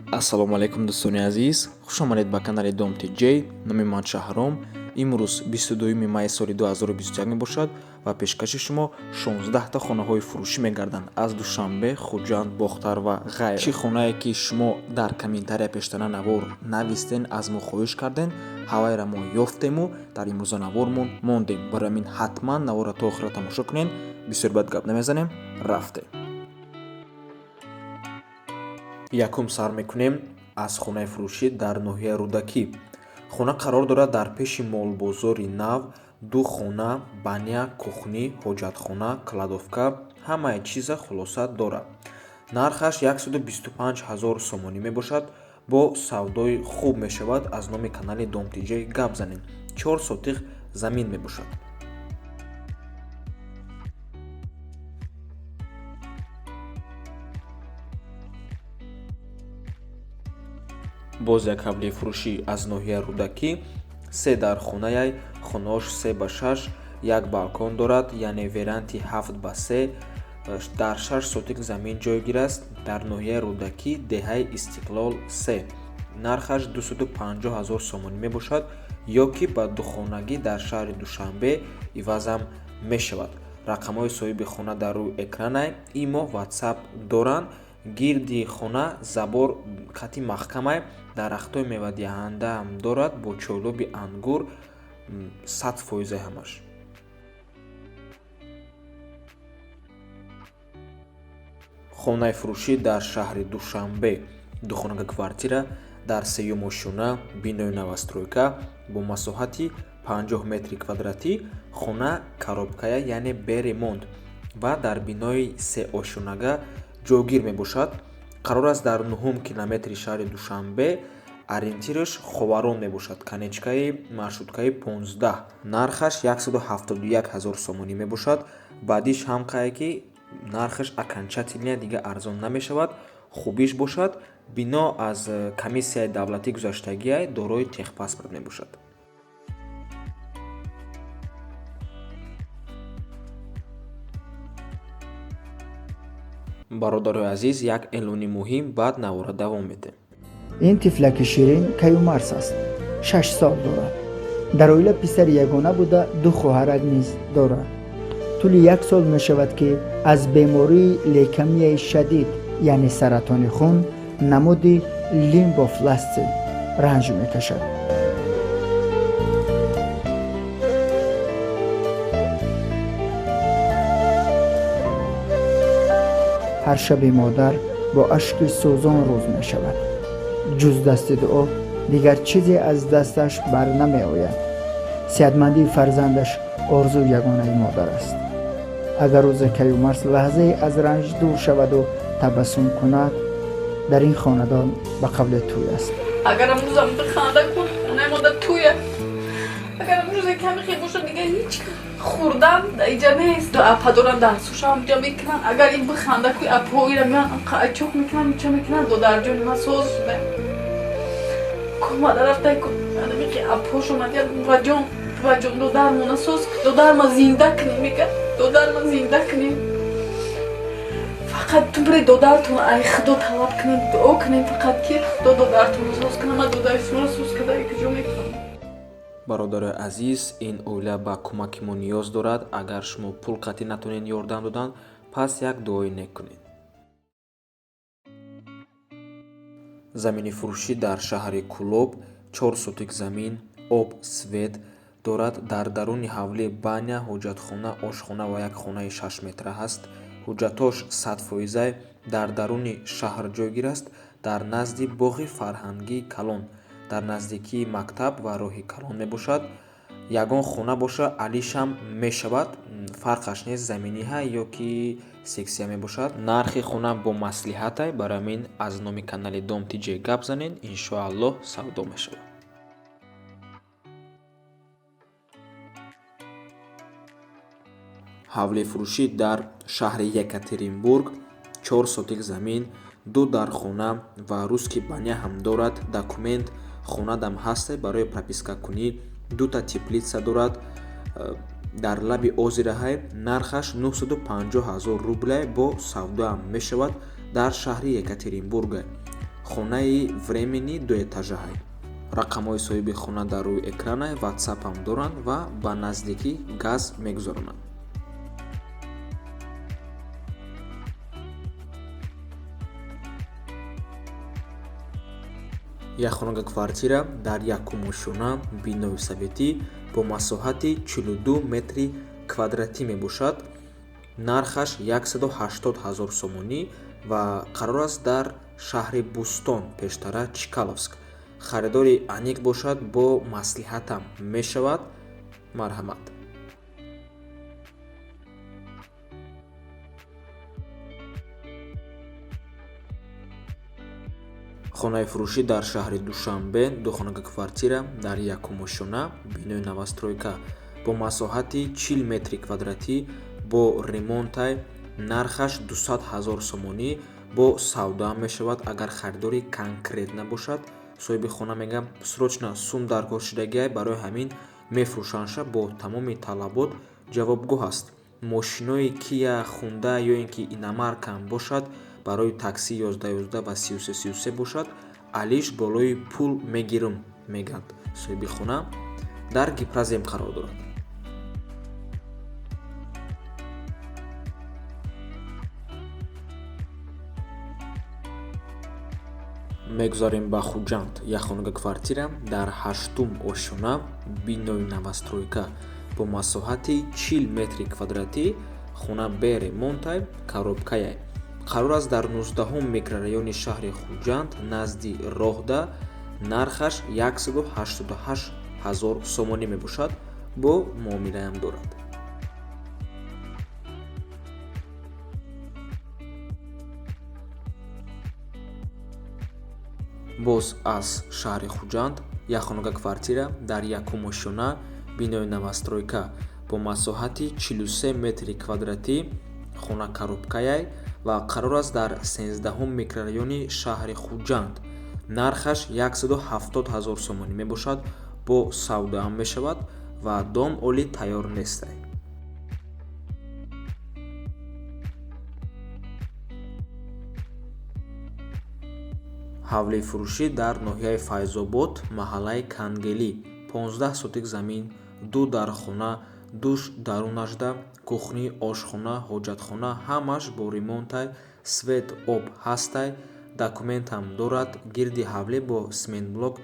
Ассалому алайкум, дӯстони азиз, хуш омадед ба канали Дом ТJ. Номи ман Шаҳром. Имрӯз 22 майи соли 2021 мебошад ва пешкаши шумо 16та хонаҳои фурӯшӣ мегарданд аз Душанбе, Хуҷанд, Бохтар ва ғайра. Чӣ хонае ки шумо дар комментария пештара навор навистен, аз мо хоҳиш карден, ҳавайра мо ёфтему дар имрӯза навормон мондем. Барои ҳамин ҳатман наворро то охира тамошо кунед. Бисёр бад гап намезанем, рафтем. Якум сар мекунем аз хонаи фурӯшӣ дар ноҳияи Рӯдакӣ. Хона қарор дорад дар пеши молбозори нав, ду хона, баня, кухни, ҳоҷатхона, кладовка, ҳамаи чиза хулоса дорад. Нархаш 125 ҳазор сомонӣ мебошад, бо савдои хуб мешавад. Аз номи канали Дом ТJ гап занем. 4 сотих замин мебошад. Боз як ҳавлии фурӯшӣ аз ноҳияи Рӯдакӣ, се дар хонаяй, хонаош 3 ба 6, як балкон дорад, яъне веранди 7 ба 3, дар 6 сотик замин ҷойгир аст, дар ноҳияи Рӯдакӣ, деҳаи Истиқлол 3. Нархаш 250 ҳазор сомонӣ мебошад, ё ки ба духонагӣ дар шаҳри Душанбе ивазам мешавад. Рақамҳои соҳиби хона дар рӯи экранай, имо, Ватсап доранд. Гирди хона забор қати маҳкамай, дарахтҳои мевадиҳандаам дорад бо чойлоби ангур, 100 фоизаи ҳамаш. Хонаи фурӯшӣ дар шаҳри Душанбе, духонага квартира дар сеюм ошёна, бинои новостройка бо масоҳати 50 метри квадратӣ. Хона коробкая, яъне бе ремонт, ва дар бинои сеошёнага ҷойгир мебошад. Қарор аст дар нуҳум километри шаҳри Душанбе, ориентираш Ховарон мебошад, конечкаи маршруткаи 15. Нархаш 171 ҳазор сомонӣ мебошад. Баъдиш ҳам қае ки нархаш окончательно дига арзон намешавад. Хубиш бошад, бино аз комиссияи давлатӣ гузаштагиай, дорои техпаспорт мебошад. Бародарои азиз, як эълони муҳим, баъд навора давом медиҳем. Ин тифлаки ширин Каюмарс аст, 6 сол дорад. Дар оила писари ягона буда, ду хоҳарак низ дорад. Тӯли як сол мешавад, ки аз бемории лейкемияи шадид, яъне саратони хун намуди лимфобластӣ, ранҷ мекашад. Ҳар шаби модар бо ашки сӯзон рӯз мешавад. Ҷуз дасти дуо дигар чизе аз дасташ бар намеояд. Сеҳатмандии фарзандаш орзуи ягонаи модар аст. Агар рӯзе Каюмарс лаҳзае аз ранҷ дур шаваду табассум кунад, дар ин хонадон ба қавле тӯй аст. Агар амрӯзам биханда кун, хонаи модар тӯя. Агар амрӯзе ками хел бошад, дига ҳеҷ хӯрдан иҷа нест. Апа доран, дарсушам ҷа мекунан. Агар ин биханда ку, апоира меан чоқ мекунан, ча мекунан. Додарҷони ман соз шуда кумада рафта ки апош омад. Буваҷон, буваҷон, додармона соз, додарма зинда кунем, мега, додарма зинда кунем. Фақат ту бире, додартон ай худо талаб кунем, дуо кунем, фақат ки худо додартонро соз кунам. Ман додари шуморо соз карда куҷо мекунам? Бародарои азиз, ин оила ба кӯмаки мо ниёз дорад. Агар шумо пул қатъӣ натонед ёрдам додан, пас як дуои нек кунед. Замини фурӯшӣ дар шаҳри Кӯлоб, 4 сотик замин, об, свет дорад. Дар даруни ҳавлӣ баня, ҳоҷатхона, ошхона ва як хонаи 6 метра ҳаст. Ҳуҷҷатош 100 фоизай, дар даруни шаҳр ҷойгир аст, дар назди боғи фарҳангии калон, дар наздикии мактаб ва роҳи калон мебошад. Ягон хона боша, алишам мешавад, фарқаш нест, заминиҳа ё ки сексия мебошад. Нархи хона бо маслиҳатай. Барои ҳамин аз номи канали Дом ТJ гап занед, иншоаллоҳ савдо мешавад. Ҳавлии фурӯшӣ дар шаҳри Екатеринбург, 4 сотик замин, ду дархона ва русский баня ҳам дорад. Документ хонадам ҳасте барои пропискакунӣ, дута теплица дорад, дар лаби озираҳай. Нархаш 950 ҳазор рублей, бо савдоам мешавад, дар шаҳри Екатеринбург. Хонаи временный дуэтажаҳай. Рақамҳои соҳиби хона дар рӯи экранай, ватсапам доранд ва ба наздикӣ газ мегузаронанд. Як хонага квартира дар якум ошёна, бинои советӣ бо масоҳати 42 метри квадратӣ мебошад. Нархаш 180 000 сомонӣ ва қарор аст дар шаҳри Бӯстон, пештара Чкаловск. Харидори аниқ бошад, бо маслиҳатам мешавад. Марҳамат. Хонаи фурӯшӣ дар шаҳри Душанбе, духонага квартира дар якум ошёна, бинои новостройка бо масоҳати 40 метри квадратӣ бо ремонтай, нархаш 200 000 сомонӣ, бо савдоам мешавад. Агар харидори конкрет набошад, соҳиби хона мегӯяд, срочно сум даркор шудагиай, барои ҳамин мефурӯшандша, бо тамоми талабот ҷавобгӯ ҳаст. Мошинои Кия, Хунда ё ин ки иномаркаам бошад, барои такси 11-11 ва 33-33 бошад, алиш болои пул мегирам, мегӯяд соҳиби хона. Дар Гипразем қарор дорад. Мегузарем ба Хуҷанд. Як хонага квартира дар ҳаштум ошёна, бинои новостройка бо масоҳати 40 метри квадратӣ, хона бе ремонтай, коробкаяй. Қарор аст дар 19 микрорайони шаҳри Хуҷанд, назди роҳда. Нархаш 188 000 сомонӣ мебошад, бо муомилаам дорад. Боз аз шаҳри Хуҷанд як хонага квартира дар якум ошёна, бинои новостройка бо масоҳати 43 метри квадратӣ, хона коробкаяй ва қарор аст дар 13 микрорайони шаҳри Хуҷанд. Нархаш 170 000 сомонӣ мебошад, бо савдоам мешавад ва дом оли тайёр нестай. Ҳавлии фурӯшӣ дар ноҳияи Файзобод, маҳаллаи Кангелӣ, 15 сотик замин, 2 дархона, душ дарунашда, кухни, ошхона, ҳоҷатхона ҳамаш бо ремонтай, свет, об ҳастай, документам дорад, гирди ҳавлӣ бо симентблок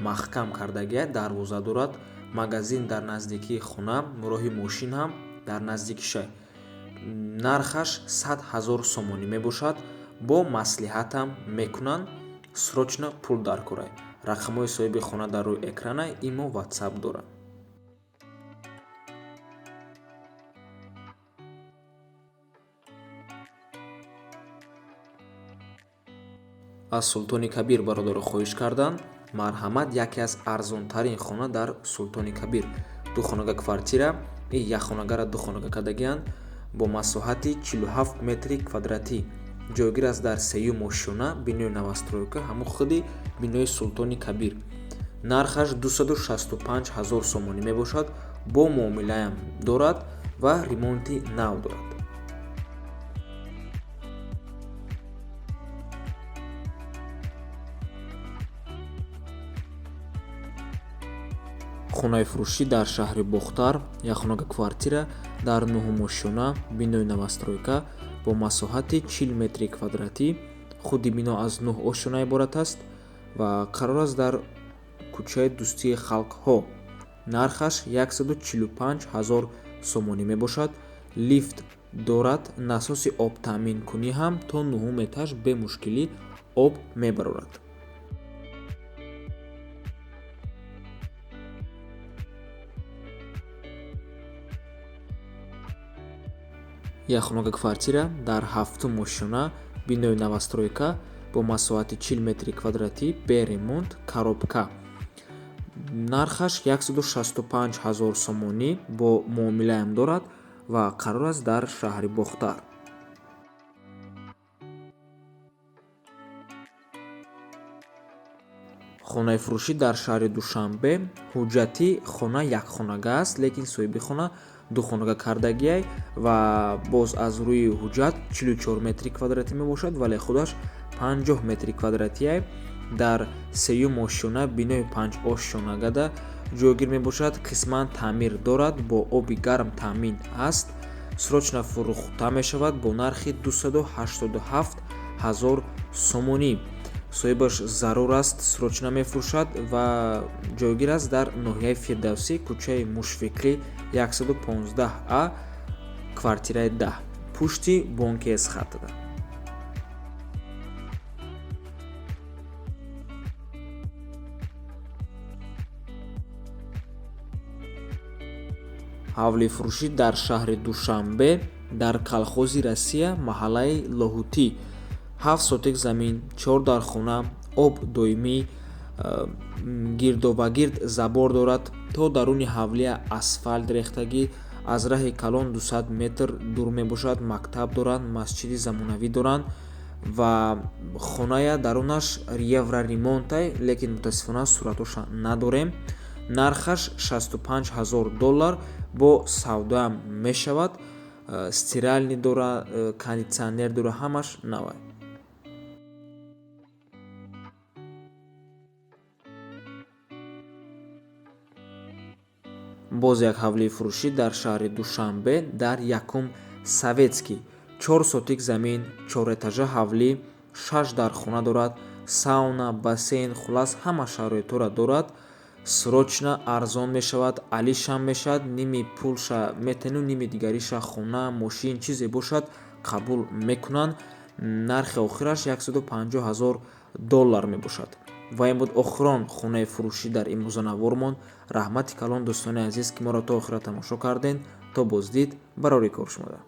маҳкам кардагиай, дарвоза дорад, магазин дар наздикии хона, роҳи мошин ҳам дар наздикишай. Нархаш 100 000 сомонӣ мебошад, бо маслиҳатам мекунанд, срочно пул даркорай. Рақамҳои соҳиби хона дар рӯи экранай, имо, ватсап дорад. Аз Султони Кабир бародаро хоҳиш карданд, марҳамат, яке аз арзонтарин хона дар Султони Кабир, ду хонага квартира, як хонагара ду хонага кардагианд бо масоҳати 47 метри квадратӣ, ҷойгир аст дар сеюм ошёна, бинои новостройка, ҳамун худи бинои Султони Кабир. Нархаш 265 000 сомонӣ мебошад, бо муомилаам дорад ва ремонти нав дорад. Хонаи фурӯшӣ дар шаҳри Бохтар, як хонага квартира дар нуҳум ошёна, бинои новостройка бо масоҳати 40 метри квадратӣ, худи бино аз 9 ошёна иборат аст ва қарор аст дар кӯчаи Дӯстии халқҳо. Нархаш 145 000 сомонӣ мебошад, лифт дорад, насоси обтаъминкунӣ ҳам то нуҳум этаж бемушкилӣ об мебарорад. Як хонага квартира дар ҳафтум ошёна, бинои новостройка бо масоҳати 40 метри квадратӣ, бе ремонт, коробка. Нархаш 165 000 сомонӣ, бо муомилаам дорад ва қарор аст дар шаҳри Бохтар. Хонаи фурӯшӣ дар шаҳри Душанбе, ҳуҷҷати хона якхонага аст, лекин соҳиби хона духонага кардагиай ва боз аз рӯи ҳуҷҷат 44 метри квадратӣ мебошад, вале худаш 50 метри квадратия дар сеюм ошёна, бинои панҷошёнагада ҷойгир мебошад. Қисман таъмир дорад, бо оби гарм таъмин аст. Срочно фурӯхта мешавад бо нархи 287 000 сомонӣ. Соҳибаш зарур аст, срочно мефурӯшад ва ҷойгир аст дар ноҳияи Фирдавсӣ, кӯчаи Мушфиқӣ 115 А, квартираи 10, пушти бонки Эсхатада. Ҳавлифурӯшӣ дар шаҳри Душанбе, дар колхози Россия, маҳаллаи Лоҳутӣ. 7 сотик замин, 4 дархона, об доимӣ, гирдовагирд забор дорад, то даруни ҳавлия асфалт рехтагӣ, аз раҳи калон 200 метр дур мебошад, мактаб доранд, масҷиди замонавӣ доранд ва хоная дарунаш евроремонтай, лекин мутаассифона суратоша надорем. Нархаш 65 000 доллар, бо савдоам мешавад. Стиральный дора, кондитсионер дора, ҳамаш навай. Боз як ҳавлии фурӯшӣ дар шаҳри Душанбе, дар якум Советский. 4 сотик замин, 4 этажа ҳавлӣ, 6 дархона дорад, сауна, бассейн, хулас ҳама шароитҳоро дорад. Срочно арзон мешавад, алишам мешавад, ними пулша метану ними дигариша хона, мошин, чизе бошад қабул мекунанд. Нархи охираш 150 000 доллар мебошад. Ва ин буд охирон хонаи фурӯшӣ дар имрӯзанавормон. Раҳмати калон, дӯстони азиз, ки моро то охира тамошо кардед. То боздид, барори кор шумода.